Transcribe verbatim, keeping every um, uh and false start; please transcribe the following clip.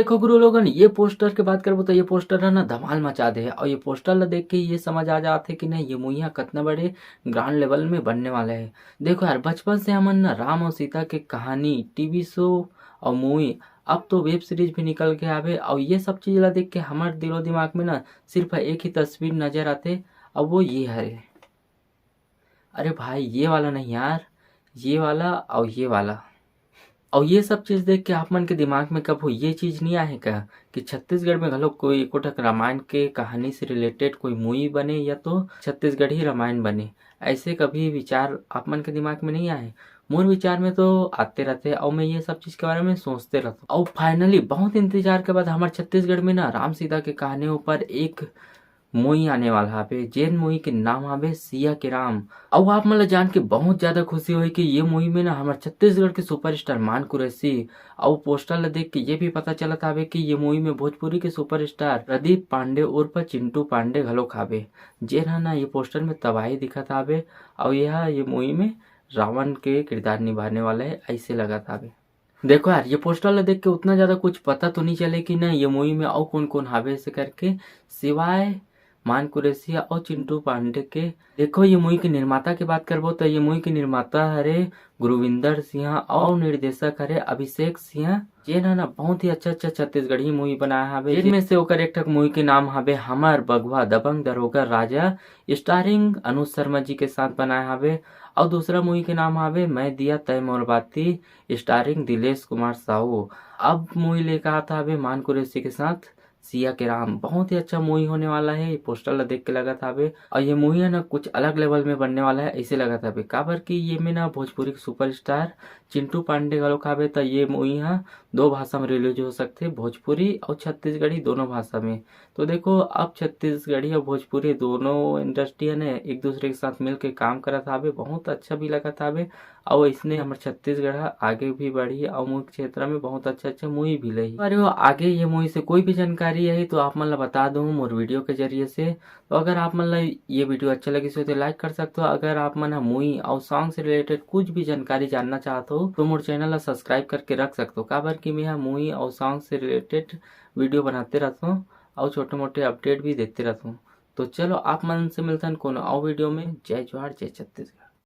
देखो गुरु लोगन, ये पोस्टर के बात करबो तो ये पोस्टर ह ना धमाल मचा दे हे, और ये पोस्टर ला देख के ये समझ आ जात हे कि नहीं, ये मुई ह कतना बड़े ग्रांड लेवल में बनने वाला है। देखो यार, बचपन से हमन ना राम और सीता के कहानी, टीवी शो और मुई, अब तो वेब सीरीज भी निकल के आवे, और ये सब चीज ला देख के हमर दिलो दिमाग में ना सिर्फ एक ही तस्वीर नजर आते, और वो ये हरे। अरे भाई, ये वाला नहीं यार, ये वाला और ये वाला। और ये सब चीज देख के आप मन के दिमाग में कभू ये चीज नहीं आए का कि छत्तीसगढ़ में घलो कोई एको ठक रामायण के कहानी से रिलेटेड कोई मूवी बने या तो छत्तीसगढ़ी रामायण बने? ऐसे कभी विचार आप मन के दिमाग में नहीं आए? मोर विचार में तो आते रहते, और मैं ये सब चीज के बारे में सोचते रहता हूँ। और फाइनली बहुत इंतजार के बाद हमारे छत्तीसगढ़ में ना राम सीता के कहानी ऊपर एक मूवी आने वाला हावे, जेन मूवी के नाम हावे सिया के राम। अउ आप मन ला जान के बहुत ज्यादा खुशी होई कि ये मूवी में ना हमर छत्तीसगढ़ के सुपरस्टार मान कुरैशी, अउ पोस्टर ला देख के ये भी पता चलत हावे कि ये मूवी में भोजपुरी के सुपरस्टार प्रदीप पांडे उर्फ चिंटू पांडे घलोक हावे, जेन ह ना ये पोस्टर में तबाही दिखत हावे, अउ यह ये मूवी में रावण के किरदार निभाने वाला है, ऐसे लगत हावे। देखो यार, ये पोस्टर ला देख के उतना ज्यादा कुछ पता तो नहीं चले कि ना ये मूवी में अउ कौन कौन हावे ऐसे करके, सिवाय मान कुरैशिया और चिंटू पांडे के। देखो, ये मूवी के निर्माता की बात करबो तो ये मूवी के निर्माता हरे गुरुविंदर सिंह और निर्देशक हरे अभिषेक सिंह, जेन ह ना बहुत ही अच्छा अच्छा छत्तीसगढ़ी मूवी बनाए हावे, जिनमें से ओकर एक ठक मूवी के नाम हावे हमर बघवा दबंग दरोगा राजा, स्टारिंग अनुज शर्मा जी के साथ बनाए हावे, और दूसरा मूवी के नाम हावे मैं दिया तय मोर बाती, स्टारिंग दिलेश कुमार साहू। अब मूवी लेके आत हावे मान कुरैशी के साथ सिया के राम। बहुत ही अच्छा मूवी होने वाला है, ये पोस्टर ला देख के लगत हावे। और ये मूवी है ना कुछ अलग लेवल में बनने वाला है, ऐसे लगत हावे, काबर कि ये में ना भोजपुरी के सुपरस्टार चिंटू पांडे घलोक हावे, त ये मूवी ह दो भाषा में रिलीज हो सकथे, भोजपुरी और छत्तीसगढ़ी दोनों भाषा में। तो देखो, अब छत्तीसगढ़ी और भोजपुरी दोनों इंडस्ट्री है ना एक दूसरे के साथ मिलके काम करत हावे, बहुत अच्छा भी लगत हावे। अउ इसने हमर छत्तीसगढ़ ह आगे भी बढ़ही अउ मूवी के क्षेत्र में बहुत अच्छा अच्छा मूवी भी लही। अरे हो, आगे ये मूवी से कोई भी जानकारी आही तो आप मन ला बता दूं मोर वीडियो के जरिए से। तो अगर आप मन ला ये वीडियो अच्छा लगिस हो तो लाइक कर सकते हो। अगर आप मन ह मूवी अउ सॉन्ग से रिलेटेड कुछ भी जानकारी जानना चाहत हो तो मोर चैनल ला सब्सक्राइब करके रख सकते हो, काबर कि मैं ह मूवी अउ सॉन्ग से रिलेटेड वीडियो बनाते रहता हूँ और छोटे मोटे अपडेट भी देते रहता हूँ। तो चलो, आप मन से मिलथन कोनो अउ वीडियो में। जय जोहार, जय छत्तीसगढ़।